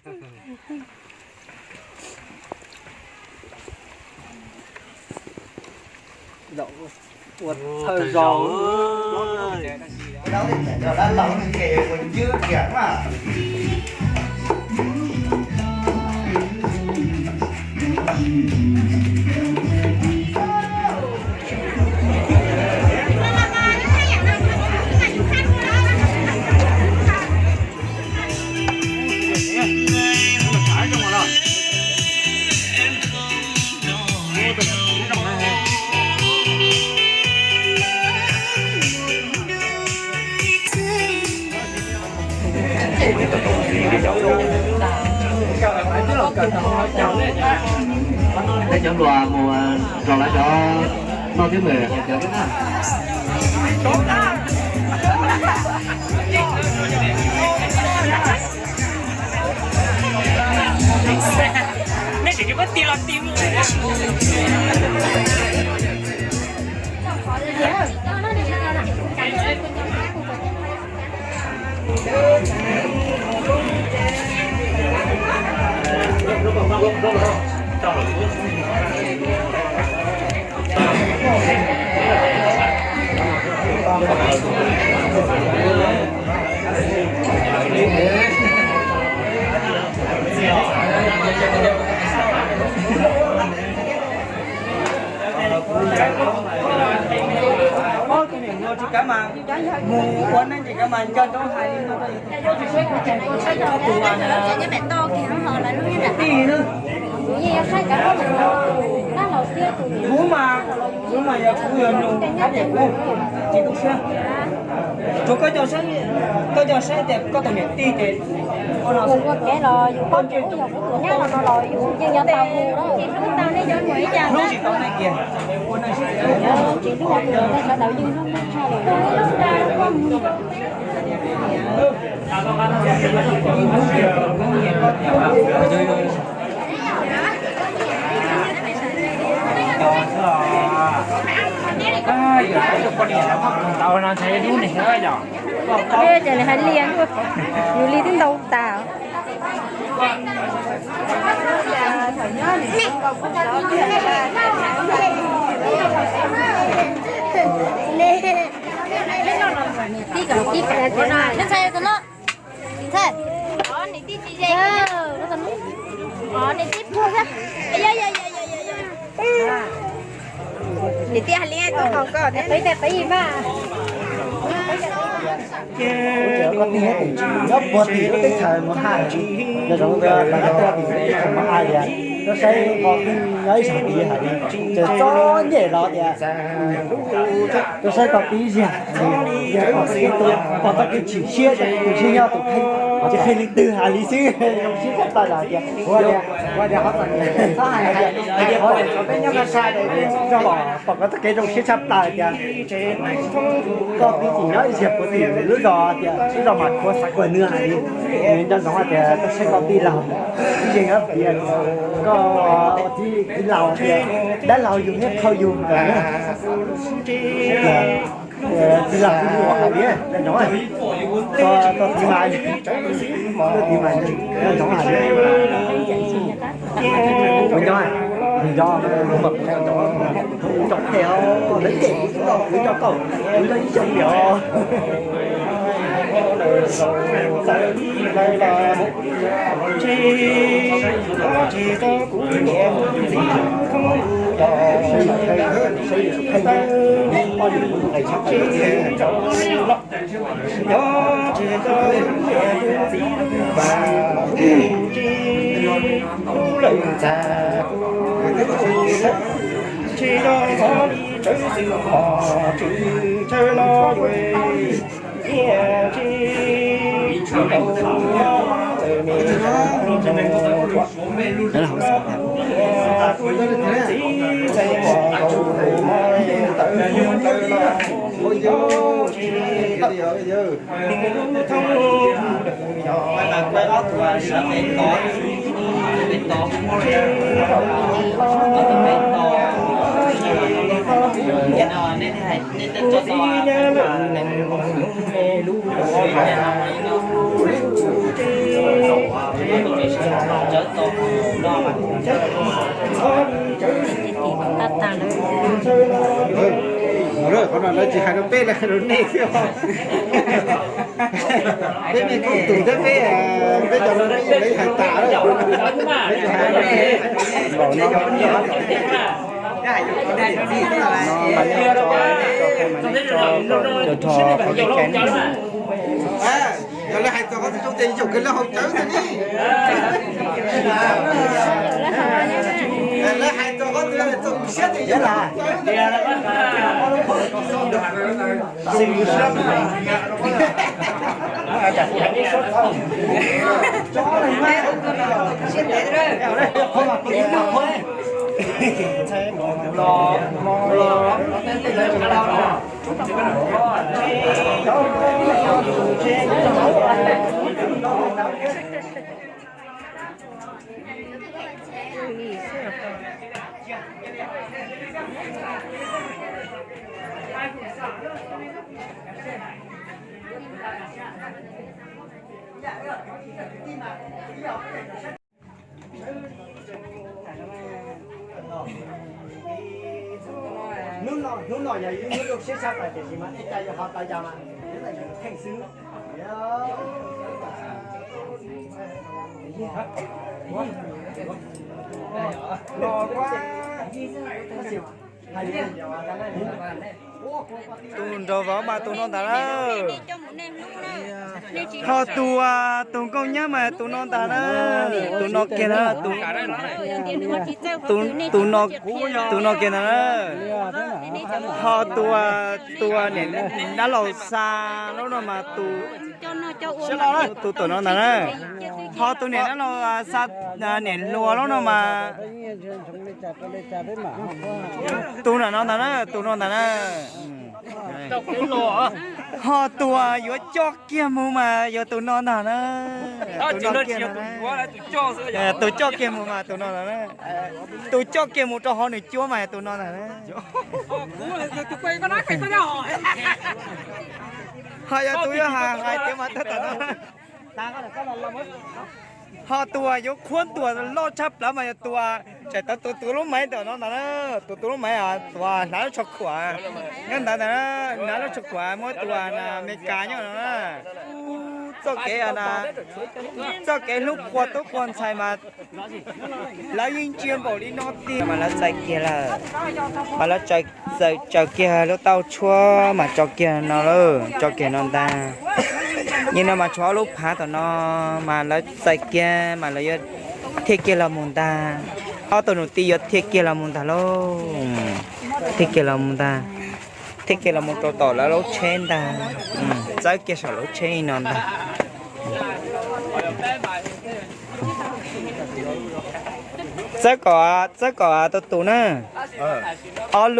Ua thawj zaug. Peb cov hluas mus rau lawv cov noj twb mus cov twb na. Ob tug niam hluas tsis kav mas mus ua neej tsis kav mas nco ntsoov hais li no rau yus. Koj tsis saib kuv tsev, koj saib koj tus tij na. Kuv mas, kuv mas yog kuv yog nus hab ces kuv tsis tu siab. Tsuas koj coj saib, koj coj saib tias koj tus niam tij ces ua no xwb. Ua kev los yus poj ntsuam yog kuv tus nyab los no los yus yeej yuav tau mus. Hlub tsis tau nej kiag, ua neej tsis tau. Tsis hlub tus nej sawv daws yeej hlub nej tshaj lawm. Ces nws hais li, yus li twb ntau tas. Ntxhais, ntxhais, ntxhais, ntxhais, ntxhais, ntxhais, niam tij hais li tus hau koj thiab. Peb peb mas. Koj tij nyob puag tim lub teb chaws mus hais, yog zoo tias koj tij tim lub teb chaws mus hais tias, koj saib koj tij nyob ib sab tid hais li, ces txom nyem los tias, koj saib koj tij ib zaug, yog pom txoj kev chim siab, tus siab nyob tus kheej, ces qhia leej twg hais li xwb, zoo siab tshaj plaws los tias, ua tias, ua tias qhov txom nyem txhob hais, hais tias peb nyob sai sai, pom koj txoj kev zoo siab tshaj plaws tias, koj tij tim nyob ib zaug puag tim lub zos tias lub zos Mas Khuav xav kuas nws hais li, nco ntsoov hais tias koj saib koj tij laug, ib zaug nyob tias koj tij laug tias dab laug yug thiab qhau yug ntawd na. Tij laug kuj yug hais tias nco ntsoov, koj tij mas, koj tij mas nco ntsoov hais tias, nco, nco, nco, nco phem os, lawv cem kuv, kuv nco koj, kuv nco ib xyoos li os. Nyob tsis tau txiv lub pas tsis lub lawm ntxas, tsis yog hmo li tsawv xwm mos tsis tsawv no yuav nyiaj tsis tsis tau nyob ntawm me ntsuag. Txiv ntxhais mos kaus mos ntawm no tsis tau. Qhov no lawv tsis hais rau peb, lawv hais rau nej xwb. Peb me koom tus thiab peb, peb cov no peb yeej hais tas lawm. Peb tsis hais rau nej. Yog lawv hais txog qhov twg zoo ces yaum kawg lawv haus cawv ntag ne. Lawv hais txog qhov twg txaus siab ces yaum kawg lawv haus cawv ntag. Hnub no yog ib hnub zoo siab tshaj plaws tiam sis mas ib cas yuav ho tau yog mas hnub no yog kheej xwb. Los kuab. Tus nrog vauv mas tus no ntag na. Ho tus, tus nkauj nyab mas tus no ntag na. Tus no kiag na. Tus no, tus no kiag ntag na. Ho tus, tus niam dab laug xa lub no mas tus, tus tom no ntag na. Ho tus niam dab laug xa niam hluas lub no mas tus no ntag na, tus no ntag na. Ho tus yuav coj kiag mus mas yog tus no ntag na. Tus no kiag ntag na. Tus coj kiag mus mas tus no ntag na. Tus coj kiag mus rau hauv nws cuab mas yog tus no ntag na. Ho yog tus yuav hais hais tias mas tab tom no. Ho tus yuav qhuab ntuas loj tshaj plaws mas yog tus, tseem tau tus tus lub maiv ntawm no ntag na. Tus tus lub maiv, tus hnav lub tsho khuam, nyob ntawd ntag na, hnav lub tsho khuam muab tus Amelikas nyob no na. Txoj kev, txoj kev hlub qhua tub qhua ntxhais mas lawv yeej ntsia npaum li no tiag mas lawv txais kiag lawm. Mas lawv txais kiag lub tauj tshuab mas tso kiag no lawm, tso kiag no ntag. Nim no mas tshuav ob lub phav tom no mas lawv txais kiag mas lawv yuav thiaj kiag los mus ntag. Ob tug nus tij yuav thiaj kiag los mus ntag lauj. Thiaj kiag los mus ntag. Thiaj kiag los mus rau tom lawv lub tsheb ntag. Txawb kiag saum lub tsheb li no ntag. Txawb kom, txawb kom tus tus na. Ob lub.